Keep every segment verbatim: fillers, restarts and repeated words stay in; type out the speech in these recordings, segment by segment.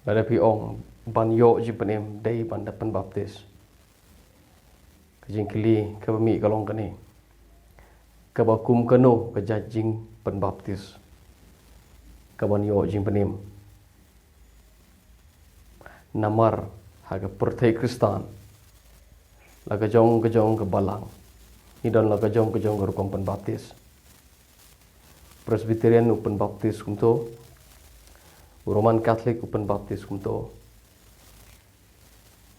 Lada phi ong ban ïoh jingpynim dei ban da pynbaptis. Ka jingkylli kaba mih ka long kane. Kaba kum kano ka jait jingpynbaptis kaban ïoh jingpynim? Namar ha ka pyrthei Khristan, la ka jong ka jong ka balang, ngi don la ka jong ka jong ka rukom pynbaptis. Presbyterian u pynbaptis kumto, u Roman Catholic u pynbaptis kumto,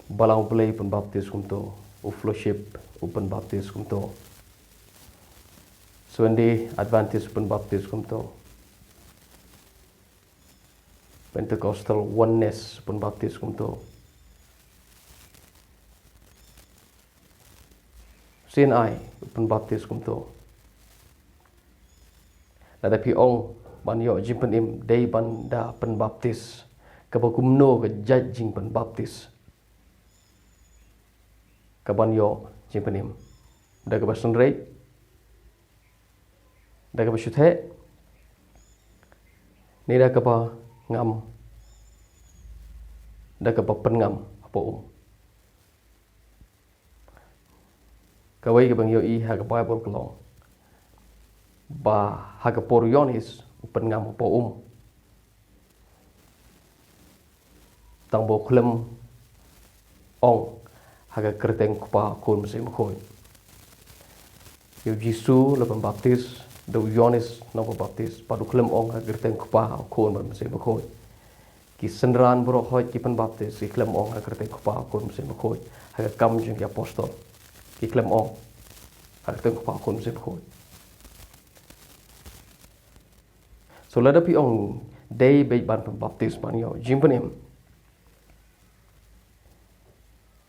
Balang U Blei u pynbaptis kumto, u Fellowship u pynbaptis kumto, Seventh Day Adventist u pynbaptis kumto, Pentecostal Oneness u pynbaptis kumto, C N I u pynbaptis kumto. Lada phi ong ban ïoh jingpynim dei ban da pynbaptis, kaba kumno ka jait jingpynbaptis kaban ïoh jingpynim? Da kaba synreit, da kaba shu theh, ne da kaba ngam, da kaba pynngam hapoh um? Kawei kaba ngi ïohi ha ka Baibl ka long ba ha ka por u Ïoannis u pynngam hapoh um, tang ba u khlem ong ha ka kyrteng Kpa, Khun, Mynsiem Bakhuid. Ïa u Jisu la pynbaptis da u Ïoannis nongpynbaptis, bad u khlem ong ha ka kyrteng Kpa, Khun bad Mynsiem Bakhuid. Ki synran baroh hoid ki pynbaptis ki khlem ong ha ka kyrteng Kpa, Khun, Mynsiem Bakhuid. Ha ka Kam jong ki Apostol ki khlem ong ha ka kyrteng Kpa, Khun, Mynsiem Bakhuid. So lada phi ong dei beit ban pynbaptis ban ïoh jingpynim,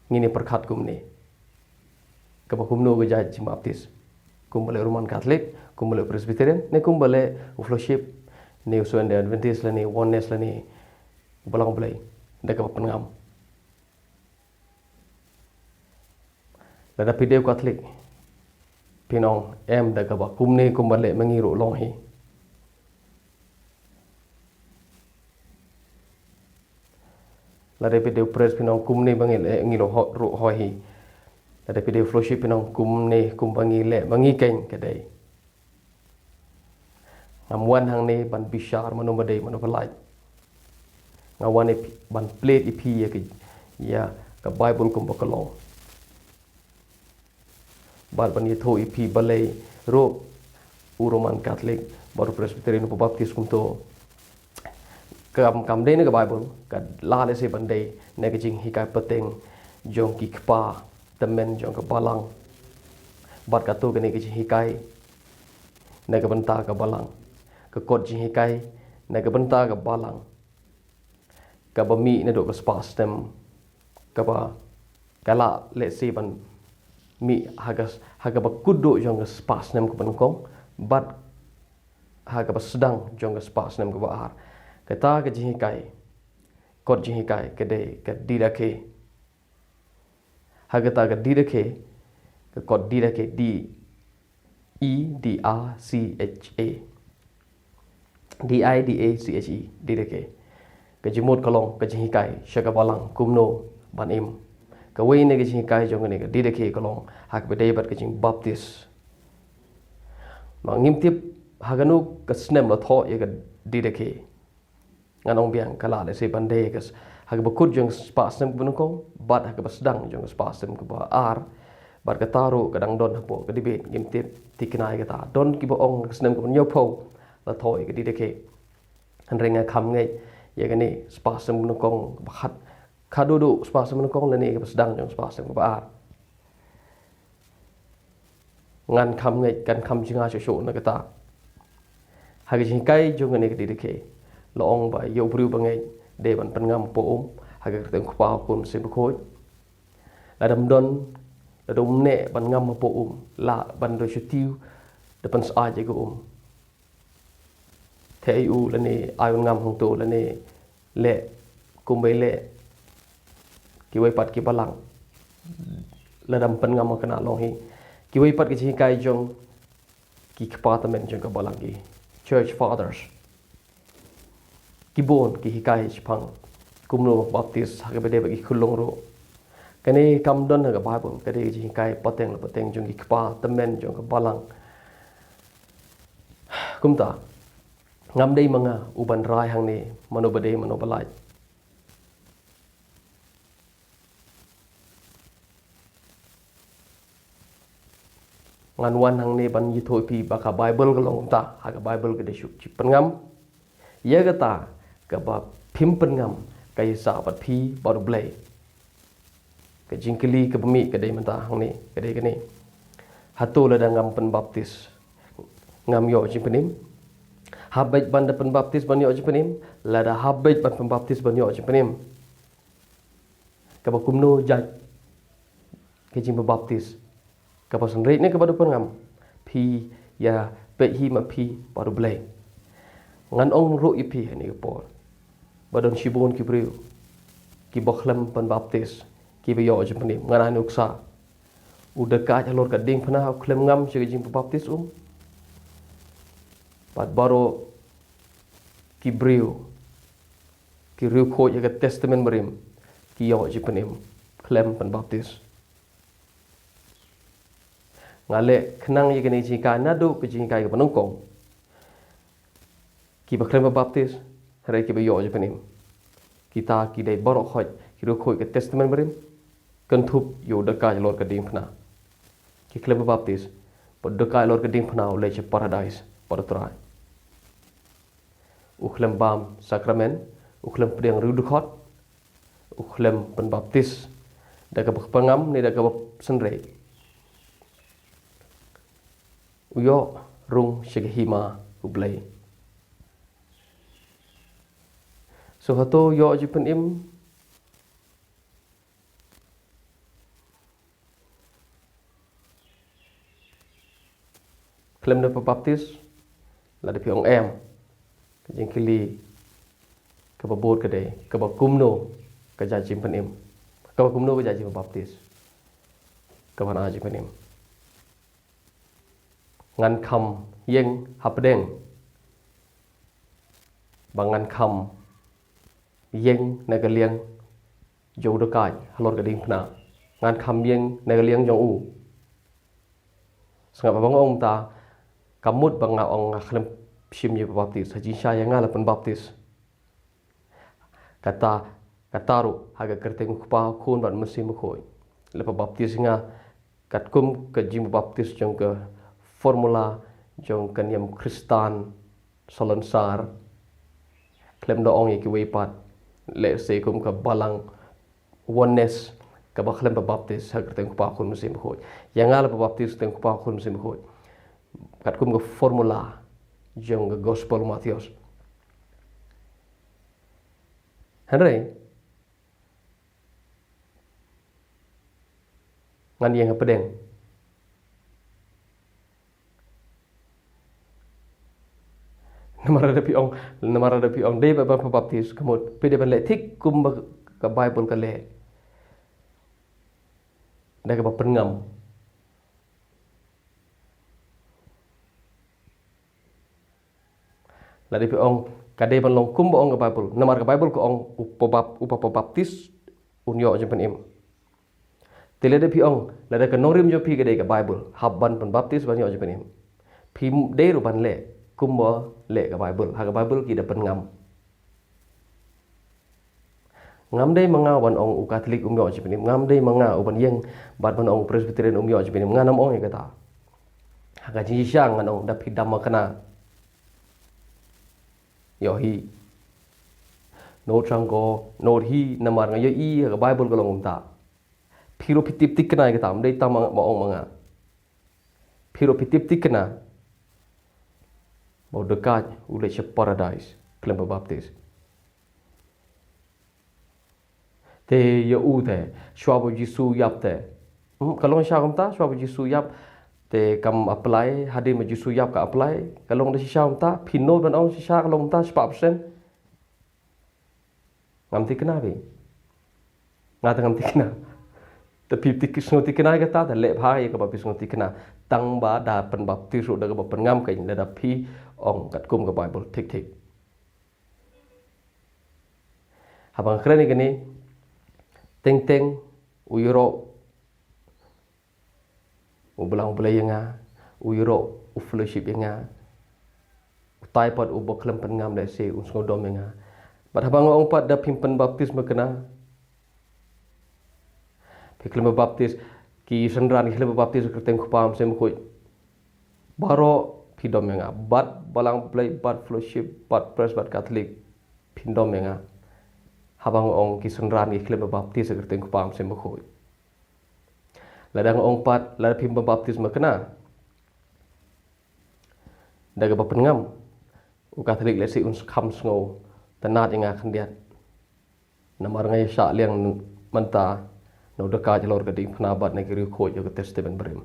ngin ïa pyrkhat kumne. Kaba kumno ka jait jingbaptis? Kumba leh Roman Catholic, kumba leh Presbyterian, ne kumba leh u Fellowship, ne u Seventh Day Adventist, lane Oneness, lane u Balang U Blei, da kaba pynngam? Lada phi dei u Catholic, phin ong em, da kaba kumne kumba leh ma ngi ruh long hi. Lada phi dei u Pres phin ong kumne ba ngi leh ngi ruh ho-, ruh hoi hi. Lada phi dei u Fellowship phin ong kumne kumba ngi leh ma ngi keiñ ka dei. Ngam wan hangne ban bishar mano ba dei mano ba lait. Nga wan ïa phi, ban plie ïa phi ïa ka, ïa ka Baibl kumba ka long. Bad ban ïathuh ïa phi balei ruh u Roman Catholic bad u Presbyterian u pynbaptis kumto. Kam, kam dei na ka Baibl, ka la lehse ban dei na ka jinghikai pateng jong ki kpa tymmen jong ka balang. Bad kato kane ka jinghikai na ka bynta ka balang. Ka kot jinghikai na ka bynta ka balang. Kaba mih naduh ka spah snem, kaba ka la lehse ban mih ha ka, ha kaba kut duh jong ka spah snem kaba nyngkong, bad ha kaba sdang jong ka spah snem kaba ar. Kata ka jinghikai, kot jinghikai ka dei ka Didache. Ha kata ka Didache, ka kot Didache, D E D A C H A. D I D A C H E, Didache. Ka jingmut ka long ka jinghikai sha ka balang kumno ban im. Kawei na ka jinghikai jong kane ka Didache ka long ha kaba dei bad ka jingbaptis. Ma ngim tip ha kano ka snem la thoh ïa ka Didache. Ngan ong biang ka la lehse ban dei ka s-, ha kaba kut jong ka spah snem kaba nyngkong bad ha kaba sdang jong ka spah snem kaba ar. Bad kata ruh ka dang don hapoh ka debate, ngim tip thikna ïa kata. Don kiba ong ka snem kaba hynñiewphew la thoh ïa ka Didache. Hynrei nga kham ngeit ïa kane spah snem kaba nyngkong kaba khat, khatduh duh spah snem kaba nyngkong lane kaba sdang jong spah snem kaba ar. Ngan kham ngeit, kan kham jngai shuh shuh na kata. Ha ka jinghikai jong kane ka Didache, la ong ba ïa u briew ba ngeit dei ban pynngam hapoh um ha ka kyrteng Kpa, Khun, Mynsiem Bakhuid. Lada ym don, lada um neh ban ngam hapoh um, lah ban da shu tiew da pynsyaid ïa ka um. Theh ïa u lane ai un ngam hangto lane leh kumba leh kiwei pat ki balang. Lada ym pynngam ha kane long hi. Kiwei pat ki jinghikai jong ki kpa tymmen jong ka balang, ki church fathers. Ki bun ki hikai shaphang kumno ban baptis ha kaba dei bad ki khunlung ruh. Kane kam don ha ka Baibl, ka dei ka jinghikai pateng la pateng jong ki kpa tymmen jong ka balang. Kumta, ngam dei ma nga uban rai hangne mano ba dei mano ba lait. Ngan wan hangne ban ïathuh ïa phi ba ka Baibl ka long kumta, ha ka Baibl ka dei shuh jingpynngam. Ïa kata kaba phim pynngam ka ïasah bad phi bad U Blei. Ka jingkylli kaba mih ka dei mynta hangne, ka dei kane. Hato lada ngam pynbaptis ngam ïoh jingpynim? Hap beit ban da pynbaptis ban ïoh jingpynim? Lada hap beit ban pynbaptis ban ïoh jingpynim, kaba kumno jait ka jingpynbaptis? Kaba synreit ne kaba da pynngam? Phi ïa peit hi ma phi bad U Blei. Ngan ong ruh ïa phi ha kane ka por ba don shibun ki briew kiba khlem pynbaptis kiba ïoh jingpynim. Ngan ai nuksa, u dakaid halor ka diengphna u khlem ngam sha ka jingpynbaptis um? Bad baroh ki briew, ki riewkhuid ha ka Testament Barim, ki ïoh jingpynim khlem pynbaptis. Nga leh khnang ïa kane ka jinghikai naduh ka jinghikai kaba nyngkong. Kiba khlem pynbaptis, hynrei kiba ïoh jingpynim. Kita ki dei baroh khoit ki riewkhuid ka Testament Barim, kynthup ïa u dakaid halor ka diengphna. Ki khlem pynbaptis, bad u dakaid halor ka diengphna u leit sha Paradais bad U Trai. U khlem bam sakramen, u khlem pdiang riewdkhot, u khlem pynbaptis da kaba pynngam ne da kaba synreit, u ïoh rung sha ka hima U Blei. So hato ïoh jingpynim khlem da pynbaptis? Lada phi ong em, ka jingkylli kaba bud ka dei kaba kumno ka jait jingpynim, kaba kumno ka jait jingpynbaptis, kaba na jingpynim. Ngan kham ïeng hapdeng, ba ngan kham ïeng na ka liang jong u dakaid halor ka diengphna? Ngan kham ïeng na ka liang jong u? Sngap, haba nga ong kumta, ka mut ba nga ong nga khlem shim ïa pynbaptis, ha jingshisha ïa nga la pynbaptis. Kata, kata ruh ha ka kyrteng U Kpa, U Khun bad U Mynsiem Bakhuid. La pynbaptis ïa nga katkum ka jingpynbaptis jong ka formula jong ka niam Khristan salonsar. Khlem da ong ïa kiwei pat, lehse kum ka balang Oneness kaba khlem pynbaptis ha ka kyrteng U Kpa, U Khun, U Mynsiem Bakhuid. Ïa nga la pynbaptis ha ka kyrteng U Kpa, U Khun, U Mynsiem Bakhuid, katkum ka formula jong ka Gospel Mathaios. Hynrei ngan ïeng hapdeng. Namar lada phi ong, namar lada phi ong dei ban pynbaptis, ka mut phi dei ban leh thik kumba ka Baibl ka leh, da kaba pynngam. Lada phi ong ka dei ban long kumba ong ka Baibl, namar ka Baibl ka ong u pynbap-, uba pynbaptis un ïoh jingpynim. Te lada phi ong, lada ka nongrim jong phi ka dei ka Baibl, hap ban pynbaptis ban ïoh jingpynim, phi dei ruh ban leh kumba leh ka Baibl. Ha ka Baibl ki da pynngam. Ngam dei ma nga uban ong u Katholik um ïoh jingpynim, ngam dei ma nga uban ïeng bad ban ong u Presbyterian um ïoh jingpynim, ngan ym ong ïa kata. Ha ka jingshisha ngan ong da phi dam makna, ïoh hi. Note shang ko, note hi, namar nga ïohi ha ka Baibl ka long kumta. Phi ruh phi tip thikna ïa kata, ym dei tang ma, ma ong ma nga. Phi ruh phi tip thikna ba u dakaid u leit sha Paradais khlem pynbaptis. Te ïa u te, shwa ba u Jisu ïap te, hmm, ka long shisha kumta? Shwa ba u Jisu ïap te kam apply, hadien ba u Jisu ïap ka apply? Ka long da shisha kumta? Phi note ban ong shisha ka long kumta, spah percent? Ngam thikna phi. Nga te ngam thikna. Te phi thik, sngewthikna ïa kata, te leh bha ïa kaba phi sngewthikna. Tang ba da pynbaptis ruh da kaba pynngam, kein lada phi ong katkum ka Baibl thik thik. Haba nga kren ïa kane, teng teng u ïaroh u Balang Blei ïa nga, u ïaroh u fellowship ïa nga, utai pat uba khlem pynngam lehse un sngewdom ïa nga. Bad haba nga ong pat da phim pynbaptis ma kane, phi khlem baptis, ki synran ki khlem baptis ha ka kyrteng Kpa, Mynsiem Bakhuid, baroh phi dom ïa nga. Bad Balang Blei, bad fellowship, bad Pres, bad Katholik, phin dom ïa nga. Haba nga ong ki synran ki khlem baptis ha ka kyrteng Kpa, Mynsiem Bakhuid. Lada nga ong pat, lada phim baptis ma kane, da kaba pynngam, u Katholik lehse un kham sngewtynnad ïa nga khyndiat. Namar nga ïa shah liang mynta na u dakaid halor ka diengphna bad na ki riewkhuid jong ka Testament Barim.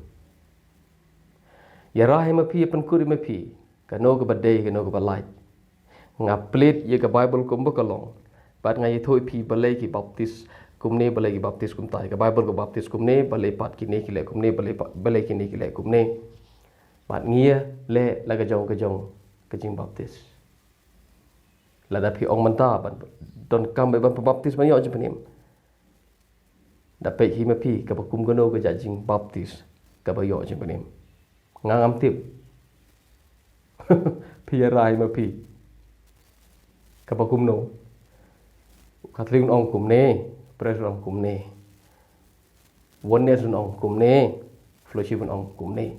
Ïa rai ma phi, ïa pynkut ma phi, kano kaba dei, kano kaba lait. Nga plie ïa ka Baibl kumba ka long. Bad nga ïathuh ïa phi balei ki baptis kumne, balei ki baptis kumtai. Ka Baibl ka baptis kumne, balei pat kine ki leh kumne, balei pat, balei kine ki leh kumne. Bad ngi ïa leh la ka jong ka jong ka jingbaptis. Lada phi ong mynta ban donkam ban pynbaptis ban ïoh jingpynim, da peit hi ma phi kaba kum kano ka jait jingbaptis kaba ïoh jingpynim. Nga ngam tip. Phi ïa rai ma phi kaba kumno. Katholik un ong kumne, Pres un ong kumne. Oneness un ong kumne, fellowship un ong kumne.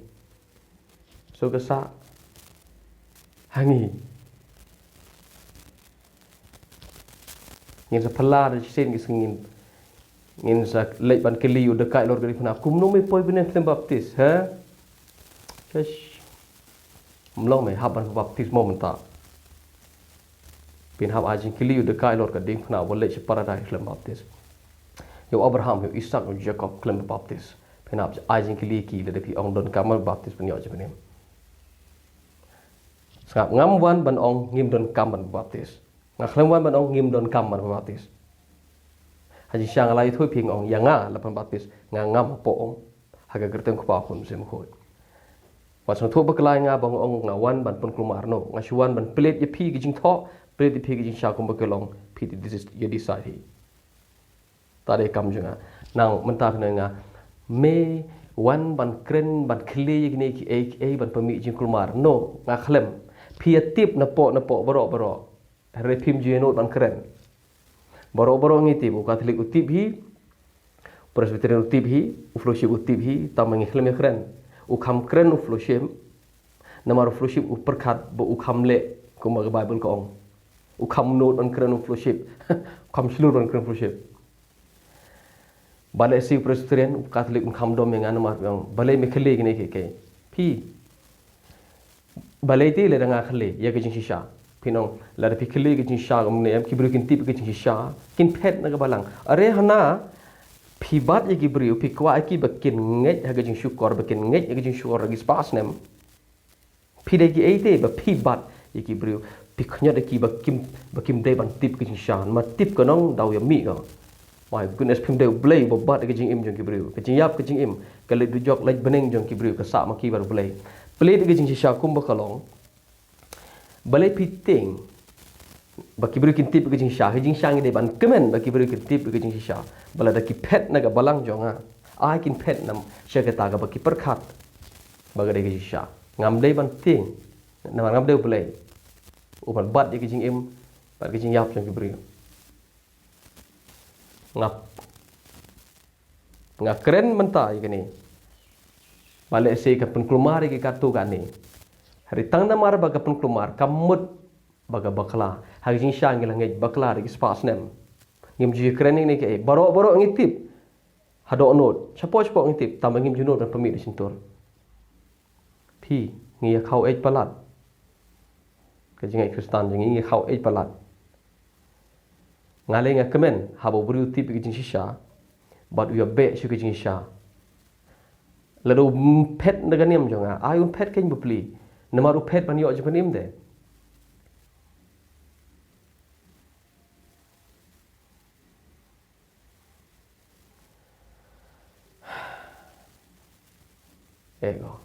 So ka sah ha ngi. Ngin sa phylla da shisien ki sngi, ngin sa leit ban kylli u dakaid halor ka diengphna, kumno me poi bneng khlem baptis, ha? Eish. Mlong me hap ban baptis mo mynta. Phin hap ai jingkylli u dakaid halor ka diengphna uba leit sha paradais khlem baptis. Ïa u Abraham, ïa u Isaak, ïa u Jakob khlem baptis. Phin hap ai jingkylli ki lada phi ong donkam ban baptis ban ïoh jingpynim. Sngap, ngam wan ban ong ngim donkam ban baptis. Nga khlem wan ban ong ngim donkam ban baptis. Ha jingshisha nga la ïathuh ïa phi, nga ong ïa nga la pynbaptis, nga ngam hapoh ong ha ka kyrteng Kpa, Khun, Mynsiem Bakhuid. Wat sngewthuh bakla ïa nga ba nga ong nga wan ban pynkulmar, no, nga shu wan ban plie ïa phi ki jingthoh, plie ïa phi ki jingshisha kumba ki long, phi ïa decide hi. Te dei kam jong nga. Nang mynta phin ong ïa nga, me wan ban kren ban kylli ïa kine kiei kiei ban pynmih jingkulmar, no, nga khlem. Phi ïa tip napoh napoh baroh baroh. Hynrei phim ju ïa nud ban kren. Baroh baroh ngi tip, u Katholik u tip hi, u Presbyterian u tip hi, u fellowship u tip hi, tangba ngi khlem ïa kren. U kham kren u fellowship, namar u fellowship u pyrkhat ba u kham leh kumba ka Baibl ka ong. U kham nud ban kren u fellowship. U kham shlur ban kren u fellowship. Balei shi Presbyterian, u Katholik un kham dom ïa nga namar ong balei me kylli kine kiei kiei. Phi. Balei te lada nga kylli ïa ka jingshisha. Phin ong lada phi kylli ka jingshisha kumne, em, ki briew kin tip ka jingshisha, kin phet na ka balang. Are hana, phi bat ïa ki briew, phi kwah ïa ki ba kin ngeit ha ka jingshukor, ba kin ngeit ha ka jingshukor ha ki spah snem. Phi dei kiei te ba phi bat ïa ki briew, phi khñiot ïa ki ba kim, ba kim dei ban tip ka jingshisha. Ma tip ka nongdaw ïa mih ka. My goodness, phim dei U Blei ba bat ïa ka jingim jong ki briew. Ka jingïap ka jingim, ka leit dujok leit bneng jong ki briew, ka sah ma ki bad U Blei. Plie ïa ka jingshisha kumba ka long. Balei phi tieng ba ki briew kin tip ïa ka jingshisha? Ka jingshisha ngi dei ban kmen ba ki briew kin tip ïa ka jingshisha. Ba lada ki phet na ka balang jong nga, ai kin phet na sha kata kaba ki pyrkhat ba ka dei ka jingshisha. Ngam dei ban tieng, namar ngam dei U Blei uban bat ïa ka jingim bad ka jingïap jong ki briew. Nga, nga kren mynta ïa kane. Balei shi ka pynkulmar ïa ki katto katne. Hynrei tang namar ba ka pynkulmar ka mut ba ka bakla. Ha ka jingshisha ngi la ngeit bakla da ki spah snem. Ngim ju ïa kren ïa kane kaei. Baroh baroh ngi tip. Ha dohnud. Shapoh shapoh ngi tip. Tangba ngim ju nud ban pynmih da shyntur. Phi, ngi ïa khaw eit palat. Ka jingngeit Khristan jong ngi, ngi ïa khaw eit palat. Nga lei nga kmen, haba u briew u tip ïa ka jingshisha bad u ïa beh sha ka jingshisha. Lada u phet na ka niam jong nga, ai un phet kein bapli. Namar u phet ban ïoh jingpynim de. Ego.